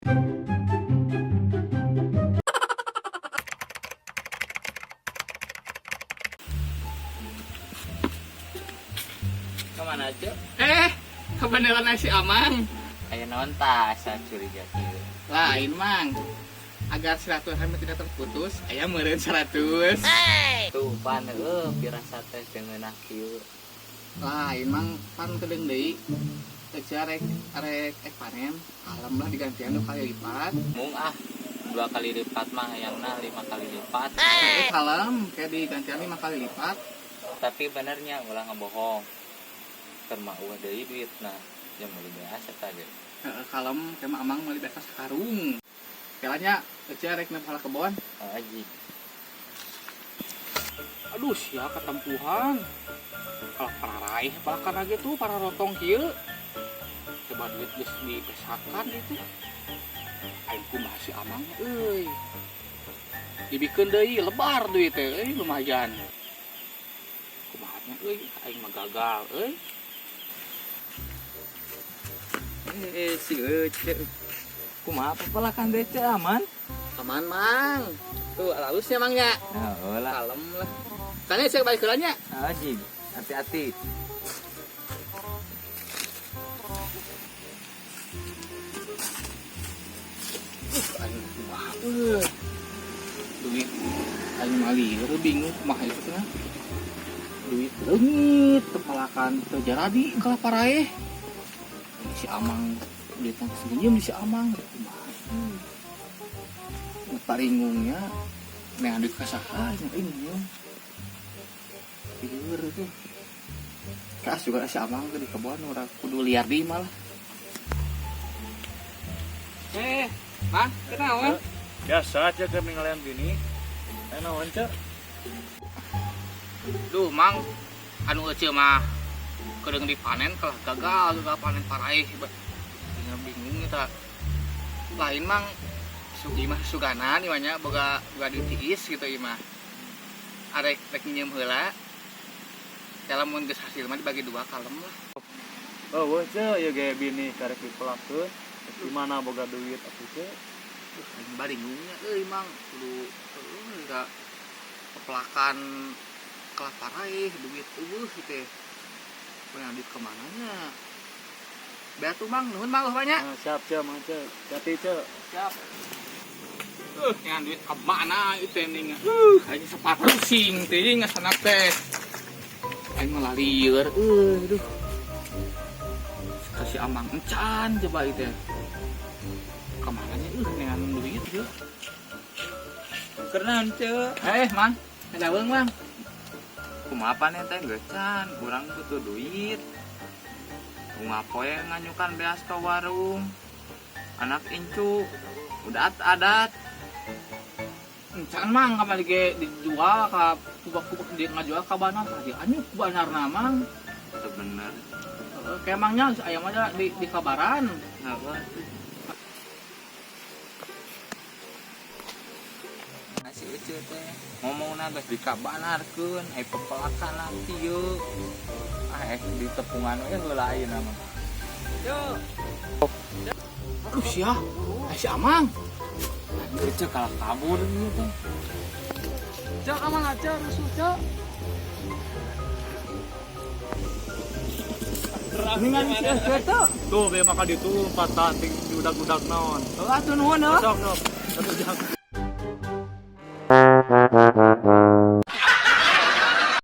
Kemana aja? Eh, kebenaran si Amang. Aya naon tah asa curiga kieu. Lain, Mang. Agar silaturahmi tidak terputus, aya meureun 100. Tuh pan heueuh pirasa teh teu ngeunah kieu. Lain, Mang, pan kedeung deui. Ece rek rek ek panen, kalem lah digantian dua kali lipat. Mung ah dua kali lipat mah hayangna lima kali lipat. Eh, kalem, kayak digantian lima kali lipat. Tapi benernya ulah ngebohong. Keur mah eueuh deui duitna. Jeung meuli beas eta ge. Heeh, kalem, kayak mah Amang meuli beas sakarung. Kelanya Ece rek nempel kebon. Aji. Aduh, sia ketempuhan. Kalau para raih, palakan lagi tuh para rotong kieu. Coba duit geus dipesakan itu. Aing kumaha si Amang euy. Dibikeun deui lebar duit teh euy lumayan. Kumaha nya euy, aing mah gagal euy. Eh, si Ece. Kumaha pepelakan teh Ce, aman? Aman, Mang. Tuh, halusnya Mang nya. Heeh lah. Kalem lah. Tanya saya balik heula nya. Aji, hati-hati. Aing kumaha euy. Duit aing mah lieur bingung kumaha itu teh. Duit leungit tepalakan teu jaradi kalah paraeh. Si Amang duitna geus nginjem di si Amang kumaha. Nu paringungnya neangan duit ka saha nya aing bingung. Lieur tuh. Kas juga si Amang teh di kebon urang kudu liar di imah lah. Eh, Mang, kenaon? Biasa aja ke ningalian bini. Eh naon cek? Duh, Mang, anu ece mah kedeung dipanen kalah gagal gagal panen paraeh bingung bingung eta. Lain, Mang, sugi mah suganan ieu nya boga boga duit tiis gitu ieu mah. Arek rek nginjem heula. Ya lamun geus hasil mah dibagi dua kalem lah. Oh, wah cek, ya gaya bini karek dipelakeun. Di mana boga duit atuh cek? Duh, aing baringungnya euy, Mang, kudu eueuh da pepelakan kalah paraeh duit eueuh gitu. Punya duit kemana nya? Beat tuh, Mang, nuhun Mang banyak. Nah, siap cek, mang cek. Hati cek. Siap. Yang duit ke mana itu yang aing sempat pusing teh ngasanak teh. Aing malah lieur duh. Kasih Amang encan coba itu. Kemana nya dengan duit tuh. Kenaon ce? Eh, Mang, ada weung, Mang. Kumaha panen teh geus can, urang butuh duit. Kumaha poe nganyukan beas ke warung. Anak incu udah adat. Encan, Mang, kamari ge dijual ka kubak-kubak dia ngajual ka banar, ka anyuk banarna, Mang. Teu bener. Heeh, kayak Mangnya ayam aja di kabaran. Heeh. Si Ece teh ngomongna geus dikabanarkeun ai pepelakan kieu. Ah eh di tepungan we heula ayeuna mah. Yo. Aduh sia, si Amang. Ece kalah kabur ieu teh. Cek Amang aja rusuh cek. Ini ngan si Ece teh. Tuh, be maka ditu lompatan ting diudag-udag naon. Heuh atuh nuhun heuh. Sok, sok. Satu jam.